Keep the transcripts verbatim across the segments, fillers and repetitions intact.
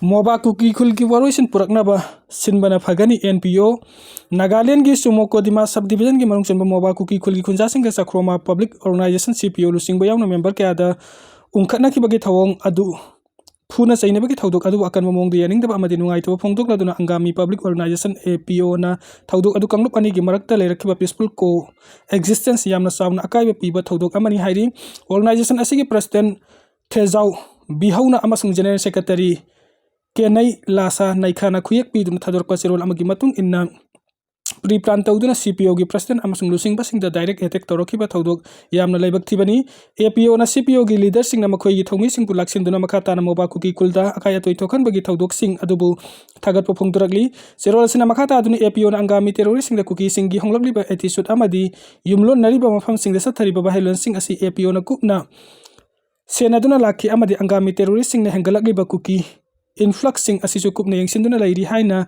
ꯃꯣꯕꯥ ꯀꯨꯀꯤ ꯈꯨꯜꯒꯤ ꯋꯥꯔꯣꯏꯁꯤꯟ ꯄꯨꯔꯛꯅꯕ ꯁꯤꯟꯕꯅ ꯐꯒꯅꯤ꯫ N P ꯑꯣ, ꯅꯥꯒꯥꯂꯦꯟꯒꯤ ꯆꯨꯃꯣ ꯀꯣꯗꯤꯃꯥ ꯁꯕ ꯗꯤꯕꯤꯖꯟꯒꯤ ꯃꯅꯨꯡ ꯆꯟꯕ ꯃꯣꯕꯥ ꯀꯨꯀꯤ ꯈꯨꯜꯒꯤ ꯈꯨꯟꯖꯥꯁꯤꯡꯒ ꯆꯥꯈ꯭ꯔꯣꯃꯥ ꯄꯕ꯭ꯂꯤꯛ ꯑꯣꯔꯒꯅꯥꯏꯖꯦꯁꯟ, ꯁꯤ ꯄꯤ ꯑꯣ, ꯂꯨꯆꯤꯡꯕ ꯌꯥꯎꯅ ꯃꯦꯝꯕꯔ ꯀꯌꯥꯗ ꯎꯪꯈꯠꯅꯈꯤꯕꯒꯤ ꯊꯧꯑꯣꯡ ꯑꯗꯨ ꯐꯨꯅ ꯆꯩꯅꯕꯒꯤ ꯊꯧꯗꯣꯛ ꯑꯗꯨꯕꯨ ꯑꯀꯟꯕ ꯃꯑꯣꯡꯗ ꯌꯥꯅꯤꯡꯗꯕ ꯑꯃꯗꯤ ꯅꯨꯡꯉꯥꯏꯇꯕ ꯐꯣꯡꯗꯣꯛꯂꯗꯨꯅ ꯑꯪꯒꯥꯃꯤ ꯄꯕ꯭ꯂꯤꯛ ꯑꯣꯔꯒꯅꯥꯏꯖꯦꯁꯟ, ꯑꯦ ꯄꯤ ꯑꯣꯅ, ꯊꯧꯗꯣꯛ ꯑꯗꯨ ꯀꯥꯡꯂꯨꯞ ꯑꯅꯤꯒꯤ ꯃꯔꯛꯇ ꯂꯩꯔꯛꯈꯤꯕ ꯄꯤꯁꯐꯨꯜ ꯀꯣ ꯑꯦꯛꯖꯤꯁꯇꯦꯟꯁ ꯌꯥꯝꯅ ꯆꯥꯎꯅ ꯑꯀꯥꯏꯕ ꯄꯤꯕ ꯊꯧꯗꯣꯛ ꯑꯃꯅꯤ ꯍꯥꯏꯔꯤ꯫ ꯑꯣꯔꯒꯅꯥꯏꯖꯦꯁꯟ ꯑꯁꯤꯒꯤ ꯄ꯭ꯔꯁꯤꯗꯦꯟ ꯊꯦꯖꯥꯎ ꯕꯤꯍꯧꯅ ꯑꯃꯁꯨꯡ ꯖꯦꯅꯔꯦꯜ ꯁꯦꯀ꯭ꯔꯦꯇꯔꯤ ꯀꯦꯅꯩ ꯂꯥꯁꯥ ꯅꯩꯈꯥꯅ ꯈꯨꯌꯦꯛ ꯄꯤꯗꯨꯅ ꯊꯥꯗꯣꯔꯛꯄ ꯆꯦꯔꯣꯜ ꯑꯃꯒꯤ ꯃꯇꯨꯡ ꯏꯟꯅ, ꯄ꯭ꯔꯤ ꯄ꯭ꯂꯥꯟ ꯇꯧꯗꯨꯅ ꯁꯤ ꯄꯤ ꯑꯣꯒꯤ ꯄ꯭ꯔꯁꯤꯗꯦꯟ ꯑꯃꯁꯨꯡ ꯂꯨꯆꯤꯡꯕꯁꯤꯡꯗ ꯗꯥꯏꯔꯦꯛ ꯑꯦꯇꯦꯛ ꯇꯧꯔꯛꯈꯤꯕ ꯊꯧꯗꯣꯛ ꯌꯥꯝꯅ ꯂꯥꯏꯕꯛ ꯊꯤꯕꯅꯤ꯫ ꯑꯦ ꯄꯤ ꯑꯣꯅ ꯁꯤ ꯄꯤ ꯑꯣꯒꯤ ꯂꯤꯗꯔꯁꯤꯡꯅ ꯃꯈꯣꯏꯒꯤ ꯊꯧꯃꯤꯁꯤꯡꯕꯨ ꯂꯥꯛꯁꯤꯟꯗꯨꯅ ꯃꯈꯥ ꯇꯥꯅ ꯃꯣꯕꯥ ꯀꯨꯀꯤ ꯈꯨꯜꯗ ꯑꯀꯥꯏ ꯑꯇꯣꯏ ꯊꯣꯛꯍꯟꯕꯒꯤ ꯊꯧꯗꯣꯛꯁꯤꯡ ꯑꯗꯨꯕꯨ ꯊꯥꯒꯠꯄ ꯐꯣꯡꯗꯣꯔꯛꯂꯤ꯫ ꯆꯦꯔꯣꯜ ꯑꯁꯤꯅ ꯃꯈꯥ ꯇꯥꯗꯨꯅ ꯑꯦ ꯄꯤ ꯑꯣꯅ ꯑꯪꯒꯥꯃꯤ ꯇꯦꯔꯣꯔꯤꯁꯁꯤꯡꯗ ꯀꯨꯀꯤꯁꯤꯡꯒꯤ ꯍꯣꯡꯂꯛꯂꯤꯕ ꯑꯦꯇꯤꯆꯨꯠ ꯑꯃꯗꯤ ꯌꯨꯝꯂꯣꯟꯅꯔꯤꯕ ꯃꯐꯝꯁꯤꯡꯗ ꯆꯠꯊꯔꯤꯕ ꯚꯥꯏꯑꯣꯂꯦꯟꯁꯁꯤꯡ ꯑꯁꯤ ꯑꯦ ꯄꯤ ꯑꯣꯅ ꯀꯨꯞꯅ ꯁꯦꯟꯅꯗꯨꯅ ꯂꯥꯛꯈꯤ ꯑꯃꯗꯤ ꯑꯪꯒꯥꯃꯤ ꯇꯦꯔꯣꯔꯤꯁꯁꯤꯡꯅ ꯍꯦꯟꯒꯠꯂꯛꯂꯤꯕ ꯀꯨꯀꯤ ꯏꯟꯐ꯭ꯂꯛꯁꯁꯤꯡ ꯑꯁꯤꯁꯨ ꯀꯨꯞꯅ ꯌꯦꯡꯁꯤꯟꯗꯨꯅ ꯂꯩꯔꯤ ꯍꯥꯏꯅ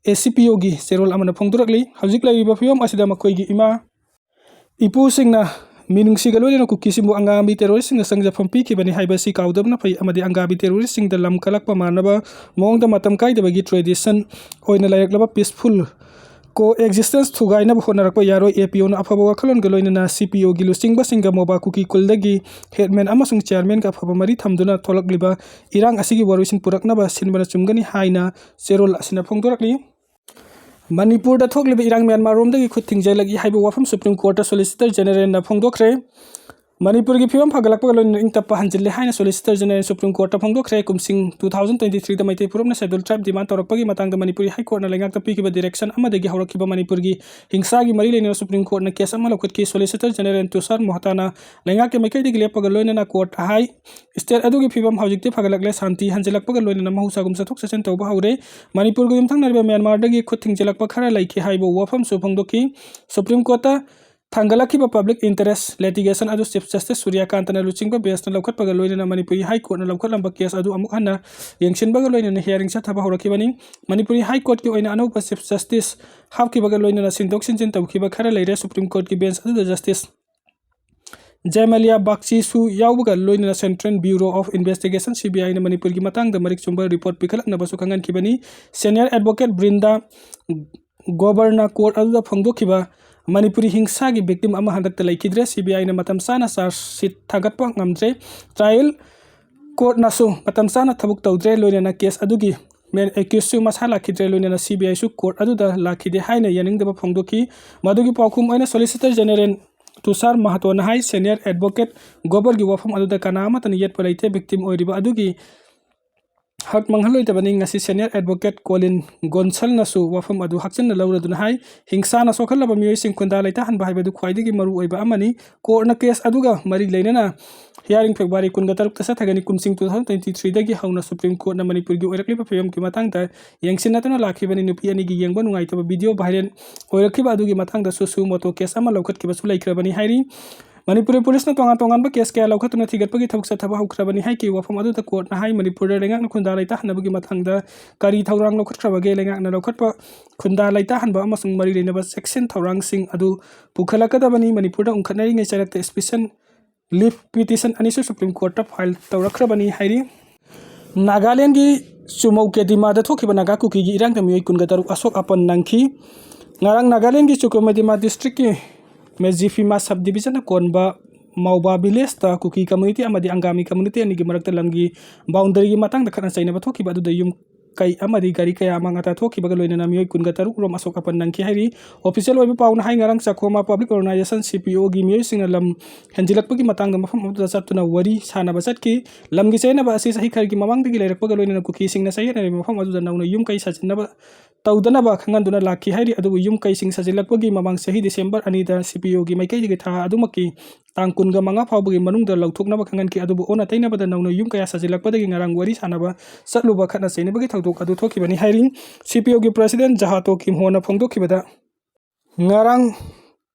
ꯑꯦ ꯁꯤ ꯄꯤ ꯑꯣꯒꯤ ꯆꯦꯔꯣꯜ ꯑꯃꯅ ꯐꯣꯡꯗꯣꯔꯛꯂꯤ꯫ ꯍꯧꯖꯤꯛ ꯂꯩꯔꯤꯕ ꯐꯤꯕꯝ ꯑꯁꯤꯗ ꯃꯈꯣꯏꯒꯤ ꯏꯃꯥ ꯏꯄꯨꯁꯤꯡꯅ ꯃꯤꯅꯨꯡꯁꯤꯒ ꯂꯣꯏꯅꯅ ꯀꯨꯀꯤꯁꯤꯡꯕꯨ ꯑꯪꯒꯥꯃꯤ ꯇꯦꯔꯣꯔꯤꯁꯁꯤꯡꯅ ꯆꯪꯖꯐꯝ ꯄꯤꯈꯤꯕꯅꯤ ꯍꯥꯏꯕꯁꯤ ꯀꯥꯎꯗꯕꯅ ꯐꯩ ꯑꯃꯗꯤ ꯑꯪꯒꯥꯃꯤ ꯇꯦꯔꯣꯔꯤꯁꯁꯤꯡꯗ ꯂꯝ ꯀꯜꯂꯛꯄ ꯃꯥꯟꯅꯕ ꯃꯑꯣꯡꯗ ꯃꯇꯝ ꯀꯥꯏꯗꯕꯒꯤ ꯇ꯭ꯔꯦꯗꯤꯁꯟ ꯑꯣꯏꯅ ꯂꯩꯔꯛꯂꯕ ꯄꯤꯁꯐꯨꯜ ꯀꯣ ꯑꯦꯛꯖꯤꯁꯇꯦꯟꯁ ꯊꯨꯒꯥꯏꯅꯕ ꯍꯣꯠꯅꯔꯛꯄ ꯌꯥꯔꯣꯏ꯫ ꯑꯦ ꯄꯤ ꯑꯣꯅ ꯑꯐꯕ ꯋꯥꯈꯜꯂꯣꯟꯒ ꯂꯣꯏꯅꯅ ꯁꯤ ꯄꯤ ꯑꯣꯒꯤ ꯂꯨꯆꯤꯡꯕꯁꯤꯡꯒ ꯃꯣꯕꯥ ꯀꯨꯀꯤ ꯈꯨꯜꯗꯒꯤ ꯍꯦꯗꯃꯦꯟ ꯑꯃꯁꯨꯡ ꯆꯤꯌꯥꯔꯃꯦꯟꯒ ꯑꯐꯕ ꯃꯔꯤ ꯊꯝꯗꯨꯅ ꯊꯣꯛꯂꯛꯂꯤꯕ ꯏꯔꯥꯡ ꯑꯁꯤꯒꯤ ꯋꯥꯔꯣꯏꯁꯤꯟ ꯄꯨꯔꯛꯅꯕ ꯁꯤꯟꯕꯅ ꯆꯨꯝꯒꯅꯤ ꯍꯥꯏꯅ ꯆꯦꯔꯣꯜ ꯑꯁꯤꯅ ꯐꯣꯡꯗꯣꯔꯛꯂꯤ꯫ ꯃꯅꯤꯄꯨꯔꯗ ꯊꯣꯛꯂꯤꯕ ꯏꯔꯥꯡ ꯃ꯭ꯌꯥꯟꯃꯥꯔꯔꯣꯝꯗꯒꯤ ꯈꯨꯠ ꯊꯤꯡꯖꯤꯜꯂꯛꯏ ꯍꯥꯏꯕ ꯋꯥꯐꯝ ꯁꯨꯄ꯭ꯔꯤꯝ ꯀꯣꯔꯠꯇ ꯁꯣꯂꯤꯁꯤꯇꯔ ꯖꯦꯅꯔꯦꯜꯅ ꯐꯣꯡꯗꯣꯛꯈ꯭ꯔꯦ꯫ ꯃꯅꯤꯄꯨꯔꯒꯤ ꯐꯤꯕꯝ ꯐꯒꯠꯂꯛꯄꯒ ꯂꯣꯏꯅꯅ ꯏꯪ ꯇꯞꯄ ꯍꯟꯖꯤꯜꯂꯦ ꯍꯥꯏꯅ ꯁꯣꯂꯤꯁꯤꯇꯔ ꯖꯦꯅꯔꯦꯜ ꯁꯨꯄ꯭ꯔꯤꯝ ꯀꯣꯔꯠꯇ ꯐꯣꯡꯗꯣꯛꯈ꯭ꯔꯦ꯫ ꯀꯨꯝꯁꯤꯡ ꯇꯨ ꯊꯥꯎꯖꯟ ꯇ꯭ꯋꯦꯟꯇꯤ ꯊ꯭ꯔꯤꯗ ꯃꯩꯇꯩ ꯐꯨꯔꯨꯞꯅ ꯁꯦꯗꯨꯜ ꯇ꯭ꯔꯥꯏꯕ ꯗꯤꯃꯥꯟ ꯇꯧꯔꯛꯄꯒꯤ ꯃꯇꯥꯡꯗ ꯃꯅꯤꯄꯨꯔꯤ ꯍꯥꯏ ꯀꯣꯔꯠꯅ ꯂꯩꯉꯥꯛꯇ ꯄꯤꯈꯤꯕ ꯗꯤꯔꯦꯛꯁꯟ ꯑꯃꯗꯒꯤ ꯍꯧꯔꯛꯈꯤꯕ ꯃꯅꯤꯄꯨꯔꯒꯤ ꯍꯤꯡꯁꯥꯒꯤ ꯃꯔꯤ ꯂꯩꯅꯅ ꯁꯨꯄ꯭ꯔꯤꯝ ꯀꯣꯔꯠꯅ ꯀꯦꯁ ꯑꯃ ꯂꯧꯈꯠꯈꯤ꯫ ꯁꯣꯂꯤꯁꯤꯇꯔ ꯖꯦꯅꯔꯦꯜ ꯇꯨꯁꯥꯔ ꯃꯣꯍꯇꯥꯅ ꯂꯩꯉꯥꯛꯀꯤ ꯃꯥꯏꯀꯩꯗꯒꯤ ꯂꯦꯞꯄꯒ ꯂꯣꯏꯅꯅ ꯀꯣꯔꯠ ꯍꯥꯏ, ꯁ꯭ꯇꯦꯠ ꯑꯗꯨꯒꯤ ꯐꯤꯕꯝ ꯍꯧꯖꯤꯛꯇꯤ ꯐꯒꯠꯂꯛꯂꯦ, ꯁꯥꯟꯇꯤ ꯍꯟꯖꯤꯜꯂꯛꯄꯒ ꯂꯣꯏꯅꯅ ꯃꯍꯧꯁꯥꯒꯨꯝ ꯆꯠꯊꯣꯛ ꯆꯠꯁꯤꯟ ꯇꯧꯕ ꯍꯧꯔꯦ꯫ ꯃꯅꯤꯄꯨꯔꯒ ꯌꯨꯝꯊꯪꯅꯔꯤꯕ ꯃ꯭ꯌꯥꯟꯃꯥꯔꯗꯒꯤ ꯈꯨꯠ ꯊꯤꯡꯖꯤꯜꯂꯛꯄ ꯈꯔ ꯂꯩꯈꯤ ꯍꯥꯏꯕ ꯋꯥꯐꯝꯁꯨ ꯐꯣꯡꯗꯣꯛꯈꯤ꯫ ꯁꯨꯄ꯭ꯔꯤꯝ ꯀꯣꯔꯠꯇ ꯊꯥꯡꯒꯠꯂꯛꯈꯤꯕ ꯄꯕ꯭ꯂꯤꯛ ꯏꯟꯇꯔꯦꯁ ꯂꯤꯇꯤꯒꯦꯁꯟ ꯑꯗꯨ ꯆꯤꯐ ꯖꯁꯇꯤꯁ ꯁꯨꯔ꯭ꯌꯀꯥꯟꯇꯅ ꯂꯨꯆꯤꯡꯕ ꯕꯦꯟꯁꯅ ꯂꯧꯈꯠꯄꯒ ꯂꯣꯏꯅꯅ ꯃꯅꯤꯄꯨꯔꯤ ꯍꯥꯏ ꯀꯣꯔꯠꯅ ꯂꯧꯈꯠꯂꯝꯕ ꯀꯦꯁ ꯑꯗꯨ ꯑꯃꯨꯛ ꯍꯟꯅ ꯌꯦꯡꯁꯤꯟꯕꯒ ꯂꯣꯏꯅꯅ ꯍꯤꯌꯥꯔꯤꯡ ꯆꯠꯊꯕ ꯍꯧꯔꯛꯈꯤꯕꯅꯤ꯫ ꯃꯅꯤꯄꯨꯔꯤ ꯍꯥꯏ ꯀꯣꯔꯠꯀꯤ ꯑꯣꯏꯅ ꯑꯅꯧꯕ ꯆꯤꯐ ꯖꯁꯇꯤꯁ ꯍꯥꯞꯈꯤꯕꯒ ꯂꯣꯏꯅꯅ ꯁꯤꯟꯗꯣꯛ ꯁꯤꯟꯖꯤꯟ ꯇꯧꯈꯤꯕ ꯈꯔ ꯂꯩꯔꯦ꯫ ꯁꯨꯄ꯭ꯔꯤꯝ ꯀꯣꯔꯠꯀꯤ ꯕꯦꯟꯁ ꯑꯗꯨꯗ ꯖꯁꯇꯤꯁ ꯖꯦꯃꯦꯂꯤꯌꯥ ꯕꯥꯛꯆꯤꯁꯨ ꯌꯥꯎꯕꯒ ꯂꯣꯏꯅꯅ Central Bureau of Investigation, C B I ꯅ ꯃꯅꯤꯄꯨꯔꯒꯤ ꯃꯇꯥꯡꯗ ꯃꯔꯤꯛ ꯆꯨꯝꯕ report ꯄꯤꯈꯠꯂꯛꯅꯕꯁꯨ ꯈꯪꯍꯟꯈꯤꯕꯅꯤ꯫ Senior advocate ꯕ꯭ꯔꯤꯟꯗꯥ ꯒꯣꯕꯔꯅ court ꯑꯗꯨꯗ ꯐꯣꯡꯗꯣꯛꯈꯤꯕ ꯃꯅꯤꯄꯨꯔꯤ ꯍꯤꯡꯁꯥꯒꯤ victim ꯑꯃ ꯍꯟꯗꯛꯇ ꯂꯩꯈꯤꯗ꯭ꯔꯦ꯫ C B I ꯅ ꯃꯇꯝ ꯆꯥꯅ charge sheet ꯊꯥꯒꯠꯄ ꯉꯝꯗ꯭ꯔꯦ꯫ Trial court ꯅꯁꯨ ꯃꯇꯝ ꯆꯥꯅ ꯊꯕꯛ ꯇꯧꯗ꯭ꯔꯦ, ꯂꯣꯏꯅꯅ case ꯑꯗꯨꯒꯤ main accused ꯁꯨ ꯃꯁꯥ ꯂꯥꯛꯈꯤꯗ꯭ꯔꯦ, ꯂꯣꯏꯅꯅ C B I ꯁꯨ court ꯑꯗꯨꯗ ꯂꯥꯛꯈꯤꯗꯦ ꯍꯥꯏꯅ ꯌꯥꯅꯤꯡꯗꯕ ꯐꯣꯡꯗꯣꯛꯈꯤ꯫ ꯃꯗꯨꯒꯤ ꯄꯥꯎꯈꯨꯝ ꯑꯣꯏꯅ Solicitor General ꯇꯨꯁꯥꯔ ꯃꯍꯥꯇꯣꯅ ꯍꯥꯏ, senior advocate ꯒꯣꯕꯔꯒꯤ ꯋꯥꯐꯝ ꯑꯗꯨꯗ ꯀꯅꯥ ꯑꯃꯠꯇꯅ ꯌꯦꯠꯄ ꯂꯩꯇꯦ꯫ Victim ꯑꯣꯏꯔꯤꯕ ꯑꯗꯨꯒꯤ ꯍꯛ ꯃꯥꯡꯍꯜꯂꯣꯏꯗꯕꯅꯤ꯫ ꯉꯁꯤ senior advocate ꯀꯣꯂꯤꯟ ꯒꯣꯟꯁꯜꯅꯁꯨ ꯋꯥꯐꯝ ꯑꯗꯨ ꯍꯛꯆꯤꯟꯅ ꯂꯧꯔꯗꯨꯅ ꯍꯥꯏ, ꯍꯤꯡꯁꯥꯅ ꯁꯣꯛꯍꯜꯂꯕ ꯃꯤꯑꯣꯏꯁꯤꯡ ꯈꯨꯟꯗꯥ ꯂꯩꯇꯥꯍꯟꯕ ꯍꯥꯏꯕꯗꯨ ꯈ꯭ꯋꯥꯏꯗꯒꯤ ꯃꯔꯨ ꯑꯣꯏꯕ ꯑꯃꯅꯤ꯫ Court ꯅ case ꯑꯗꯨꯒ ꯃꯔꯤ ꯂꯩꯅꯅ hearing February ꯀꯨꯟꯒ ꯇꯔꯨꯛꯇ ꯆꯠꯊꯒꯅꯤ꯫ ꯀꯨꯝꯁꯤꯡ two thousand twenty three ꯗꯒꯤ ꯍꯧꯅ Supreme Court ꯅ ꯃꯅꯤꯄꯨꯔꯒꯤ ꯑꯣꯏꯔꯛꯂꯤꯕ ꯐꯤꯕꯝꯒꯤ ꯃꯇꯥꯡꯗ ꯌꯦꯡꯁꯤꯟꯅꯗꯨꯅ ꯂꯥꯛꯈꯤꯕꯅꯤ꯫ ꯅꯨꯄꯤ ꯑꯅꯤꯒꯤ ꯌꯦꯡꯕ ꯅꯨꯡꯉꯥꯏꯇꯕ video viral ꯑꯣꯏꯔꯛꯈꯤꯕ ꯑꯗꯨꯒꯤ ꯃꯇꯥꯡꯗꯁꯨ suo motu case ꯑꯃ ꯂꯧꯈꯠꯈꯤꯕꯁꯨ ꯂꯩꯈ꯭ꯔꯕꯅꯤ ꯍꯥꯏꯔꯤ꯫ ꯃꯅꯤꯄꯨꯔꯤ police ꯅ ꯇꯣꯉꯥꯟ ꯇꯣꯉꯥꯟꯕ case ꯀꯌꯥ ꯂꯧꯈꯠꯇꯨꯅ ꯊꯤꯒꯠꯄꯒꯤ ꯊꯕꯛ ꯆꯠꯊꯕ ꯍꯧꯈ꯭ꯔꯕꯅꯤ ꯍꯥꯏꯈꯤ꯫ ꯋꯥꯐꯝ ꯑꯗꯨꯗ court ꯅ ꯍꯥꯏ, ꯃꯅꯤꯄꯨꯔꯗ ꯂꯩꯉꯥꯛꯅ ꯈꯨꯟꯗꯥ ꯂꯩꯇꯥꯍꯟꯅꯕꯒꯤ ꯃꯇꯥꯡꯗ ꯀꯔꯤ ꯊꯧꯔꯥꯡ ꯂꯧꯈꯠꯈ꯭ꯔꯕꯒꯦ? ꯂꯩꯉꯥꯛꯅ ꯂꯧꯈꯠꯄ ꯈꯨꯟꯗꯥ ꯂꯩꯇꯥꯍꯟꯕ ꯑꯃꯁꯨꯡ ꯃꯔꯤ ꯂꯩꯅꯕ ꯆꯦꯛꯁꯤꯟ ꯊꯧꯔꯥꯡꯁꯤꯡ ꯑꯗꯨ ꯄꯨꯈꯠꯂꯛꯀꯗꯕꯅꯤ꯫ ꯃꯅꯤꯄꯨꯔꯗ ꯎꯪꯈꯠꯅꯔꯤꯉꯩ ꯆꯔꯛꯇ special leave petition ꯑꯅꯤꯁꯨ Supreme Court ꯇ file ꯇꯧꯔꯛꯈ꯭ꯔꯕꯅꯤ ꯍꯥꯏꯔꯤ꯫ ꯅꯥꯒꯥꯂꯦꯟꯒꯤ ꯆꯨꯃꯧ ꯀꯦꯗꯤꯃꯥꯗ ꯊꯣꯛꯈꯤꯕ ꯅꯥꯒꯥ ꯀꯨꯀꯤꯒꯤ ꯏꯔꯥꯡꯗ ꯃꯤꯑꯣꯏ ꯀꯨꯟꯒ ꯇꯔꯨꯛ ꯑꯁꯣꯛ ꯑꯄꯟ ꯅꯪꯈꯤ꯫ ꯉꯔꯥꯡ ꯅꯥꯒꯥꯂꯦꯟꯒꯤ ꯆꯨꯀꯣꯃꯦꯗꯤꯃꯥ district ꯀꯤ ꯃꯦꯖꯤꯐꯤꯃꯥ sub division ꯅ ꯀꯣꯟꯕ ꯃꯧꯕꯥ village ꯇ ꯀꯨꯀꯤ community ꯑꯃꯗꯤ ꯑꯪꯒꯥꯃꯤ community ꯑꯅꯤꯒꯤ ꯃꯔꯛꯇ ꯂꯝꯒꯤ boundary ꯒꯤ ꯃꯇꯥꯡꯗ ꯈꯠꯅ ꯆꯩꯅꯕ ꯊꯣꯛꯈꯤꯕ ꯑꯗꯨꯗ ꯌꯨꯝ ꯀꯩ ꯑꯃꯗꯤ ꯒꯥꯔꯤ ꯀꯌꯥ ꯑꯃ ꯉꯥꯇꯥ ꯊꯣꯛꯈꯤꯕꯒ ꯂꯣꯏꯅꯅ ꯃꯤꯑꯣꯏ ꯀꯨꯟꯒ ꯇꯔꯨꯛ ꯔꯣꯝ ꯑꯁꯣꯛ ꯑꯄꯟ ꯅꯪꯈꯤ ꯍꯥꯏꯔꯤ꯫ Official ꯑꯣꯏꯕ ꯄꯥꯎꯅ ꯍꯥꯏ, ꯉꯔꯥꯡ ꯆꯥꯈꯣꯃꯥ Public Organization, C P O ꯒꯤ ꯃꯤꯑꯣꯏꯁꯤꯡꯅ ꯂꯝ ꯍꯦꯟꯖꯤꯜꯂꯛꯄꯒꯤ ꯃꯇꯥꯡꯗ ꯃꯐꯝ ꯑꯗꯨꯗ ꯆꯠꯇꯨꯅ ꯋꯥꯔꯤ ꯁꯥꯅꯕ ꯆꯠꯈꯤ꯫ ꯂꯝꯒꯤ ꯆꯩꯅꯕ ꯑꯁꯤ ꯆꯍꯤ ꯈꯔꯒꯤ ꯃꯃꯥꯡꯗꯒꯤ ꯂꯩꯔꯛꯄꯒ ꯂꯣꯏꯅꯅ ꯀꯨꯀꯤꯁꯤꯡꯅ ꯆꯌꯦꯠꯅꯔꯤꯕ ꯃꯐꯝ ꯑꯗꯨꯗ ꯅꯧꯅ ꯌꯨꯝ ꯀꯩ ꯁꯥꯖꯤꯟꯅꯕ ꯇꯧꯗꯅꯕ ꯈꯪꯍꯟꯗꯨꯅ ꯂꯥꯛꯈꯤ ꯍꯥꯏꯔꯤ꯫ ꯑꯗꯨꯕꯨ ꯌꯨꯝ ꯀꯩꯁꯤꯡ ꯁꯥꯖꯤꯜꯂꯛꯄꯒꯤ ꯃꯃꯥꯡ ꯆꯍꯤ December ꯑꯅꯤꯗ C P O ꯒꯤ ꯃꯥꯏꯀꯩꯗꯒꯤ ꯊꯥ ꯑꯗꯨꯃꯛꯀꯤ ꯇꯥꯡ ꯀꯨꯟꯒ ꯃꯉꯥ ꯐꯥꯎꯕꯒꯤ ꯃꯅꯨꯡꯗ ꯂꯧꯊꯣꯛꯅꯕ ꯈꯪꯍꯟꯈꯤ꯫ ꯑꯗꯨꯕꯨ ꯑꯣꯟꯅ ꯇꯩꯅꯕꯗ ꯅꯧꯅ ꯌꯨꯝ ꯀꯌꯥ ꯁꯥꯖꯤꯜꯂꯛꯄꯗꯒꯤ ꯉꯔꯥꯡ ꯋꯥꯔꯤ ꯁꯥꯅꯕ ꯆꯠꯂꯨꯕ ꯈꯠꯅ ꯆꯩꯅꯕꯒꯤ ꯊꯧꯗꯣꯛ ꯑꯗꯨ ꯊꯣꯛꯈꯤꯕꯅꯤ ꯍꯥꯏꯔꯤ꯫ C P O ꯒꯤ President ꯖꯍꯥꯇꯣ ꯀꯤꯝꯍꯣꯅ ꯐꯣꯡꯗꯣꯛꯈꯤꯕꯗ, ꯉꯔꯥꯡ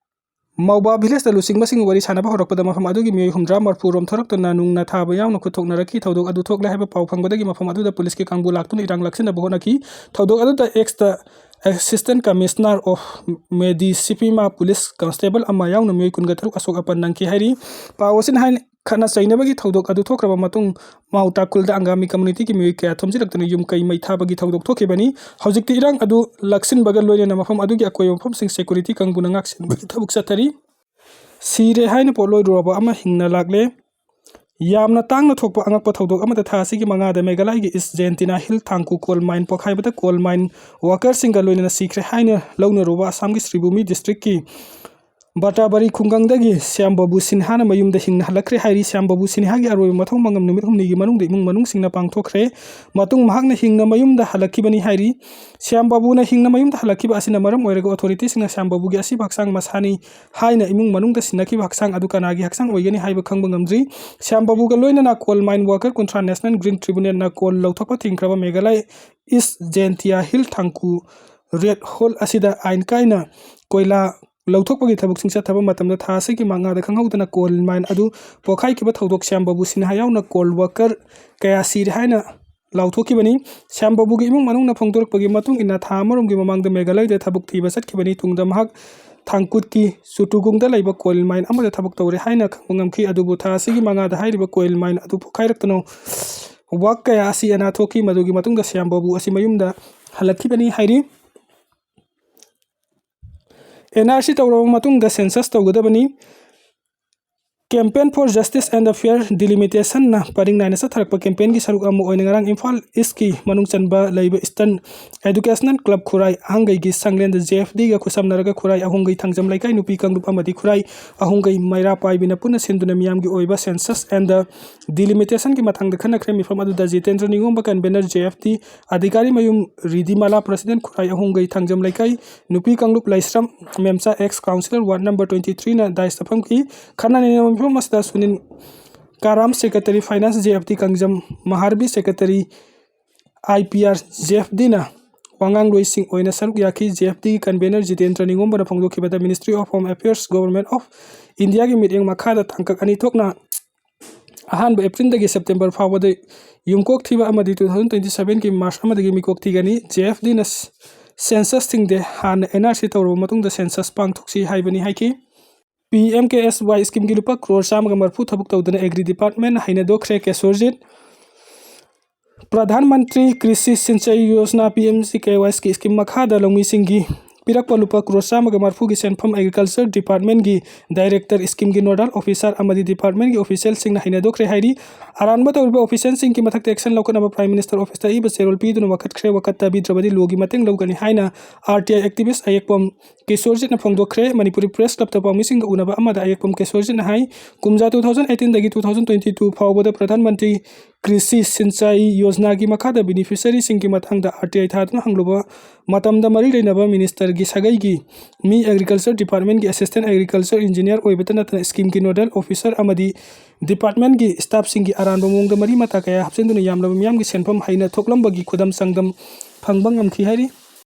ꯃꯧꯕꯥ village ꯇ ꯂꯨꯆꯤꯡꯕꯁꯤꯡ ꯋꯥꯔꯤ ꯁꯥꯅꯕ ꯍꯧꯔꯛꯄꯗ ꯃꯐꯝ ꯑꯗꯨꯒꯤ ꯃꯤꯑꯣꯏ ꯍꯨꯝꯗ꯭ꯔꯥ ꯃꯔꯐꯨ ꯔꯣꯝ ꯊꯣꯔꯛꯇꯨꯅ ꯅꯨꯡꯅ ꯊꯥꯕ ꯌꯥꯎꯅ ꯈꯨꯠ ꯊꯣꯛꯅꯔꯛꯈꯤ꯫ ꯊꯧꯗꯣꯛ ꯑꯗꯨ ꯊꯣꯛꯂꯦ ꯍꯥꯏꯕ ꯄꯥꯎ ꯐꯪꯕꯗꯒꯤ ꯃꯐꯝ ꯑꯗꯨꯗ police ꯀꯤ ꯀꯥꯡꯕꯨ ꯂꯥꯛꯇꯨꯅ ꯏꯔꯥꯡ ꯂꯥꯛꯁꯤꯟꯅꯕ ꯍꯣꯠꯅꯈꯤ꯫ ꯊꯧꯗꯣꯛ ꯑꯗꯨꯗ X ꯇ Assistant Commissioner of Medisipima Police Constable ꯑꯃ ꯌꯥꯎꯅ ꯃꯤꯑꯣꯏ ꯀꯨꯟꯒ ꯇꯔꯨꯛ ꯑꯁꯣꯛ ꯑꯄꯟ ꯅꯪꯈꯤ ꯍꯥꯏꯔꯤ꯫ ꯄꯥꯎ ꯑꯁꯤꯅ ꯍꯥꯏ, ꯈꯠꯅ ꯆꯩꯅꯕꯒꯤ ꯊꯧꯗꯣꯛ ꯑꯗꯨ ꯊꯣꯛꯈ꯭ꯔꯕ ꯃꯇꯨꯡ ꯃꯥꯎ ꯇꯥꯀꯨꯜꯗ ꯑꯪꯒꯥꯃꯤ communityꯒꯤ ꯃꯤꯑꯣꯏ ꯀꯌꯥ ꯊꯣꯝꯖꯤꯜꯂꯛꯇꯨꯅ ꯌꯨꯝ ꯀꯩ ꯃꯩ ꯊꯥꯕꯒꯤ ꯊꯧꯗꯣꯛ ꯊꯣꯛꯈꯤꯕꯅꯤ꯫ ꯍꯧꯖꯤꯛꯇꯤ ꯏꯔꯥꯡ ꯑꯗꯨ ꯂꯥꯛꯁꯤꯟꯕꯒ ꯂꯣꯏꯅꯅ ꯃꯐꯝ ꯑꯗꯨꯒꯤ ꯑꯀꯣꯏꯕ ꯃꯐꯝꯁꯤꯡ security ꯀꯥꯡꯕꯨꯅ ꯉꯥꯛꯁꯦꯟꯕꯒꯤ ꯊꯕꯛ ꯆꯠꯊꯔꯤ꯫ ꯁꯤꯔꯦ ꯍꯥꯏꯅ ꯄꯣꯠꯂꯣꯏ ꯔꯣꯕ ꯑꯃ ꯍꯤꯡꯅ ꯂꯥꯛꯂꯦ꯫ ꯌꯥꯝꯅ ꯇꯥꯡꯅ ꯊꯣꯛꯄ ꯑꯉꯛꯄ ꯊꯧꯗꯣꯛ ꯑꯃꯗ ꯊꯥ ꯑꯁꯤꯒꯤ ꯃꯉꯥꯗ ꯃꯦꯘꯥꯂꯌꯒꯤ East Jaintia Hill ꯊꯥꯡꯀꯨ coal mine ꯄꯣꯈꯥꯏꯕꯗ coal mine workerꯁꯤꯡꯒ ꯂꯣꯏꯅꯅ ꯁꯤꯈ꯭ꯔꯦ ꯍꯥꯏꯅ ꯂꯧꯅꯔꯨꯕ ꯑꯁꯥꯝꯒꯤ ꯁ꯭ꯔꯤꯚꯨꯃꯤ districtꯀꯤ ꯕꯇꯥꯕꯥꯔꯤ ꯈꯨꯡꯒꯪꯗꯒꯤ ꯁ꯭ꯌꯥꯝ ꯕꯥꯕꯨ ꯁꯤꯟꯍꯥꯅ ꯃꯌꯨꯝꯗ ꯍꯤꯡꯅ ꯍꯜꯂꯛꯈ꯭ꯔꯦ ꯍꯥꯏꯔꯤ꯫ ꯁ꯭ꯌꯥꯝ ꯕꯥꯕꯨ ꯁꯤꯟꯍꯥꯒꯤ ꯑꯔꯣꯏꯕ ꯃꯊꯧ ꯃꯉꯝ ꯅꯨꯃꯤꯠ ꯍꯨꯝꯅꯤꯒꯤ ꯃꯅꯨꯡꯗ ꯏꯃꯨꯡ ꯃꯅꯨꯡꯁꯤꯡꯅ ꯄꯥꯡꯊꯣꯛꯈ꯭ꯔꯦ꯫ ꯃꯇꯨꯡ ꯃꯍꯥꯛꯅ ꯍꯤꯡꯅ ꯃꯌꯨꯝꯗ ꯍꯜꯂꯛꯈꯤꯕꯅꯤ ꯍꯥꯏꯔꯤ꯫ ꯁ꯭ꯌꯥꯝ ꯕꯥꯕꯨꯅ ꯍꯤꯡꯅ ꯃꯌꯨꯝꯗ ꯍꯜꯂꯛꯈꯤꯕ ꯑꯁꯤꯅ ꯃꯔꯝ ꯑꯣꯏꯔꯒ authorityꯁꯤꯡꯅ ꯁ꯭ꯌꯥꯝ ꯕꯥꯕꯨꯒꯤ ꯑꯁꯤꯕ ꯍꯛꯆꯥꯡ ꯃꯁꯥꯅꯤ ꯍꯥꯏꯅ ꯏꯃꯨꯡ ꯃꯅꯨꯡꯗ ꯁꯤꯟꯅꯈꯤꯕ ꯍꯛꯆꯥꯡ ꯑꯗꯨ ꯀꯅꯥꯒꯤ ꯍꯛꯆꯥꯡ ꯑꯣꯏꯒꯅꯤ ꯍꯥꯏꯕ ꯈꯪꯕ ꯉꯝꯗ꯭ꯔꯤ꯫ ꯁ꯭ꯌꯥꯝ ꯕꯥꯕꯨꯒ ꯂꯣꯏꯅꯅ coal mine worker ꯀꯨꯟꯊ꯭ꯔꯥ National Green Tribunalꯅ coal ꯂꯧꯊꯣꯛꯄ ꯊꯤꯡꯈ꯭ꯔꯕ Meghalaya East Jaintia Hill ꯊꯥꯡꯀꯨ red hole ꯑꯁꯤꯗ ꯑꯥꯏꯟ ꯀꯥꯏꯅ ꯀꯣꯏꯂꯥ ꯂꯧꯊꯣꯛꯄꯒꯤ ꯊꯕꯛꯁꯤꯡ ꯆꯠꯊꯕ ꯃꯇꯝꯗ ꯊꯥ ꯑꯁꯤꯒꯤ ꯃꯉꯥꯗ ꯈꯪꯍꯧꯗꯅ coal mine ꯑꯗꯨ ꯄꯣꯈꯥꯏꯈꯤꯕ ꯊꯧꯗꯣꯛ ꯁ꯭ꯌꯥꯝ ꯕꯥꯕꯨ ꯁꯤꯟꯍꯥ ꯌꯥꯎꯅ coal worker ꯀꯌꯥ ꯁꯤꯔꯦ ꯍꯥꯏꯅ ꯂꯥꯎꯊꯣꯛꯈꯤꯕꯅꯤ꯫ ꯁ꯭ꯌꯥꯝ ꯕꯥꯕꯨꯒꯤ ꯏꯃꯨꯡ ꯃꯅꯨꯡꯅ ꯐꯣꯡꯗꯣꯔꯛꯄꯒꯤ ꯃꯇꯨꯡ ꯏꯟꯅ ꯊꯥ ꯑꯃꯔꯣꯝꯒꯤ ꯃꯃꯥꯡꯗ ꯃꯦꯘꯥꯂꯌꯗ ꯊꯕꯛ ꯊꯤꯕ ꯆꯠꯈꯤꯕꯅꯤ꯫ ꯇꯨꯡꯗ ꯃꯍꯥꯛ ꯊꯥꯡꯀꯨꯠꯀꯤ ꯆꯨꯇꯨꯒꯨꯡꯗ ꯂꯩꯕ coal mine ꯑꯃꯗ ꯊꯕꯛ ꯇꯧꯔꯦ ꯍꯥꯏꯅ ꯈꯪꯕ ꯉꯝꯈꯤ꯫ ꯑꯗꯨꯕꯨ ꯊꯥ ꯑꯁꯤꯒꯤ ꯃꯉꯥꯗ ꯍꯥꯏꯔꯤꯕ coal mine ꯑꯗꯨ ꯄꯣꯈꯥꯏꯔꯛꯇꯨꯅ ꯋꯥꯛ ꯀꯌꯥ ꯑꯁꯤ ꯑꯅꯥ ꯊꯣꯛꯈꯤ꯫ ꯃꯗꯨꯒꯤ ꯃꯇꯨꯡꯗ ꯁ꯭ꯌꯥꯝ ꯕꯥꯕꯨ ꯑꯁꯤ ꯃꯌꯨꯝꯗ ꯍꯜꯂꯛꯈꯤꯕꯅꯤ ꯍꯥꯏꯔꯤ꯫ NRC ꯇꯧꯔꯕ ꯃꯇꯨꯡꯗ census ꯇꯧꯒꯗꯕꯅꯤ꯫ Campaign for Justice and Fair Delimitationꯅ ꯄꯔꯤꯡ ꯅꯥꯏꯅ ꯆꯠꯊꯔꯛꯄ campaignꯒꯤ ꯁꯔꯨꯛ ꯑꯃ ꯑꯣꯏꯅ ꯉꯔꯥꯡ ꯏꯝꯐꯥꯜ Eastꯀꯤ ꯃꯅꯨꯡ ꯆꯟꯕ ꯂꯩꯕ Eastern Educational Club ꯈꯨꯔꯥꯏ ꯑꯍꯪꯒꯩꯒꯤ ꯁꯪꯂꯦꯟꯗ JFDꯒ ꯈꯨꯠꯁꯝꯅꯔꯒ ꯈꯨꯔꯥꯏ ꯑꯍꯣꯡꯒꯩ ꯊꯥꯡꯖꯝ ꯂꯩꯀꯥꯏ ꯅꯨꯄꯤ ꯀꯥꯡꯂꯨꯞ ꯑꯃꯗꯤ ꯈꯨꯔꯥꯏ ꯑꯍꯣꯡꯒꯩ ꯃꯩꯔꯥ ꯄꯥꯏꯕꯤꯅ ꯄꯨꯟꯅ ꯁꯤꯟꯗꯨꯅ ꯃꯤꯌꯥꯝꯒꯤ ꯑꯣꯏꯕ census and delimitationꯒꯤ ꯃꯇꯥꯡꯗ ꯈꯟꯅꯈ꯭ꯔꯦ꯫ ꯃꯤꯐꯝ ꯑꯗꯨꯗ ꯖꯤꯇꯦꯟꯗ꯭ꯔ ꯅꯤꯉꯣꯝꯕ, convener JFD, ꯑꯙꯤꯀꯥꯔꯤ ꯃꯌꯨꯝ ꯔꯤꯗꯤꯃꯥꯂꯥ, president ꯈꯨꯔꯥꯏ ꯑꯍꯣꯡꯒꯩ ꯊꯥꯡꯖꯝ ꯂꯩꯀꯥꯏ ꯅꯨꯄꯤ ꯀꯥꯡꯂꯨꯞ ꯂꯥꯏꯁ꯭ꯔꯝ ꯃꯦꯝꯆꯥ, ex councillor ward number twenty threeꯅ dais ꯐꯝꯈꯤ꯫ ꯈꯟꯅ ꯅꯩꯅꯕ ꯃꯤꯐꯝ ꯑꯁꯤꯗ Sunil ꯀꯥꯔꯥꯝ, secretary finance JFD Kangjam, ꯃꯍꯥꯔꯕꯤ, secretary IPR JFDꯅ ꯋꯥꯉꯥꯡꯂꯣꯏꯁꯤꯡ ꯑꯣꯏꯅ ꯁꯔꯨꯛ ꯌꯥꯈꯤ꯫ JFDꯒꯤ convener Jitendra ꯅꯤꯉꯣꯝꯕꯅ ꯐꯣꯡꯗꯣꯛꯈꯤꯕꯗ Ministry of Home Affairs, Government of Indiaꯒꯤ ꯃꯤꯠꯌꯦꯡ ꯃꯈꯥꯗ ꯇꯥꯡꯀꯛ ꯑꯅꯤ ꯊꯣꯛꯅ ꯑꯍꯥꯟꯕ Aprilꯗꯒꯤ September ꯐꯥꯎꯕꯗ ꯌꯨꯝꯀꯣꯛ ꯊꯤꯕ ꯑꯃꯗꯤ two thousand twenty sevenꯒꯤ March ꯑꯃꯗꯒꯤ ꯃꯤꯀꯣꯛ ꯊꯤꯒꯅꯤ꯫ JFDꯅ ꯁꯦꯟꯁꯁꯁꯤꯡꯗꯤ ꯍꯥꯟꯅ ꯑꯦꯟ ꯑꯥꯔ ꯁꯤ ꯇꯧꯔꯕ ꯃꯇꯨꯡꯗ ꯁꯦꯟꯁꯁ ꯄꯥꯡꯊꯣꯛꯁꯤ ꯍꯥꯏꯕꯅꯤ ꯍꯥꯏꯈꯤ꯫ ꯄꯤ ꯑꯦꯝ ꯀꯦ ꯑꯦꯁ ꯋꯥꯏ ꯁ꯭ꯀꯤꯝꯒꯤ ꯂꯨꯄꯥ ꯀ꯭ꯔꯣꯔ ꯆꯥꯝꯃꯒ ꯃꯔꯤꯐꯨ ꯊꯕꯛ ꯇꯧꯗꯅ ꯑꯦꯒ꯭ꯔꯤ ꯗꯤꯄꯥꯔꯠꯃꯦꯟ ꯍꯩꯅꯗꯣꯛꯈ꯭ꯔꯦ, Kesorjit. Pradhan Mantri Krishi Sinchai Yojana, P M G K Y scheme ꯃꯈꯥꯗ ꯂꯧꯃꯤꯁꯤꯡꯒꯤ ꯄꯤꯔꯛꯄ ꯂꯨꯄꯥ ꯀ꯭ꯔꯣꯔ ꯆꯥꯝꯃꯒ ꯃꯔꯤꯐꯨꯒꯤ ꯁꯦꯟꯐꯝ ꯑꯦꯒ꯭ꯔꯤꯀꯜꯆꯔ ꯗꯤꯄꯥꯔꯠꯃꯦꯟꯒꯤ ꯗꯥꯏꯔꯦꯛꯇꯔ, ꯁ꯭ꯀꯤꯝꯒꯤ ꯅꯣꯗꯜ ꯑꯣꯐꯤꯁꯥꯔ ꯑꯃꯗꯤ ꯗꯤꯄꯥꯔꯠꯃꯦꯟꯒꯤ ꯑꯣꯐꯤꯁꯤꯌꯦꯜꯁꯤꯡꯅ ꯍꯩꯅꯗꯣꯛꯈ꯭ꯔꯦ ꯍꯥꯏꯔꯤ꯫ ꯑꯔꯥꯟꯕ ꯇꯧꯔꯤꯕ ꯑꯣꯐꯤꯁꯤꯌꯦꯜꯁꯤꯡꯒꯤ ꯃꯊꯛꯇ ꯑꯦꯛꯁꯟ ꯂꯧꯈꯠꯅꯕ ꯄ꯭ꯔꯥꯏꯝ ꯃꯤꯅꯤꯁꯇꯔ ꯑꯣꯐꯤꯁꯇ ꯏꯕ ꯆꯦꯔꯣꯜ ꯄꯤꯗꯨꯅ ꯋꯥꯀꯠꯈ꯭ꯔꯦ꯫ ꯋꯥꯀꯠꯇ ꯄꯤꯗ꯭ꯔꯕꯗꯤ ꯂꯣꯒꯤ ꯃꯇꯦꯡ ꯂꯧꯒꯅꯤ ꯍꯥꯏꯅ ꯑꯥꯔ ꯇꯤ ꯑꯥꯏ ꯑꯦꯛꯇꯤꯚꯤꯁ ꯑꯌꯦꯛꯄꯝ ꯀꯦꯁꯣꯔꯖꯤꯠꯅ ꯐꯣꯡꯗꯣꯛꯈ꯭ꯔꯦ꯫ ꯃꯅꯤꯄꯨꯔꯤ ꯄ꯭ꯔꯦꯁ ꯀ꯭ꯂꯕꯇ ꯄꯥꯎꯃꯤꯁꯤꯡꯒ ꯎꯅꯕ ꯑꯃꯗ ꯑꯌꯦꯛꯄꯝ ꯀꯦꯁꯣꯔꯖꯤꯠꯅ ꯍꯥꯏ, ꯀꯨꯝꯖꯥ two thousand eighteen ꯗꯒꯤ two thousand twenty two ꯐꯥꯎꯕꯗ ꯄ꯭ꯔꯙꯥꯟ ꯃꯟꯇ꯭ꯔꯤ ꯀ꯭ꯔꯤꯁꯤ ꯁꯤꯟꯆꯥꯏ ꯌꯣꯖꯅꯥꯒꯤ ꯃꯈꯥꯗ ꯕꯦꯅꯤꯐꯤꯁꯔꯤꯁꯤꯡꯒꯤ ꯃꯇꯥꯡꯗ ꯑꯥꯔ ꯇꯤ ꯑꯥꯏ ꯊꯥꯗꯨꯅ ꯍꯪꯂꯨꯕ ꯃꯇꯝꯗ ꯃꯔꯤ ꯂꯩꯅꯕ ꯃꯤꯅꯤꯁꯇꯔꯒꯤ ꯁꯥꯒꯩꯒꯤ ꯃꯤ ꯑꯦꯒ꯭ꯔꯤꯀꯜꯆꯔ ꯗꯤꯄꯥꯔꯠꯃꯦꯟꯒꯤ ꯑꯦꯁꯤꯁꯇꯦꯟ ꯑꯦꯒ꯭ꯔꯤꯀꯜꯆꯔ ꯏꯟꯖꯤꯅꯤꯌꯔ ꯑꯣꯏꯕꯇ ꯅꯠꯇꯅ ꯁ꯭ꯀꯤꯝꯒꯤ ꯅꯣꯗꯜ ꯑꯣꯐꯤꯁꯥꯔ ꯑꯃꯗꯤ ꯗꯤꯄꯥꯔꯠꯃꯦꯟꯒꯤ ꯁ꯭ꯇꯥꯐꯁꯤꯡꯒꯤ ꯑꯔꯥꯟꯕ ꯃꯑꯣꯡꯗ ꯃꯔꯤ ꯃꯇꯥ ꯀꯌꯥ ꯍꯥꯞꯆꯤꯟꯗꯨꯅ ꯌꯥꯝꯂꯕ ꯃꯤꯌꯥꯝꯒꯤ ꯁꯦꯟꯐꯝ ꯍꯩꯅ ꯊꯣꯛꯂꯝꯕꯒꯤ ꯈꯨꯗꯝ ꯆꯥꯡꯗꯝ ꯐꯪꯕ ꯉꯝꯈꯤ ꯍꯥꯏꯔꯤ꯫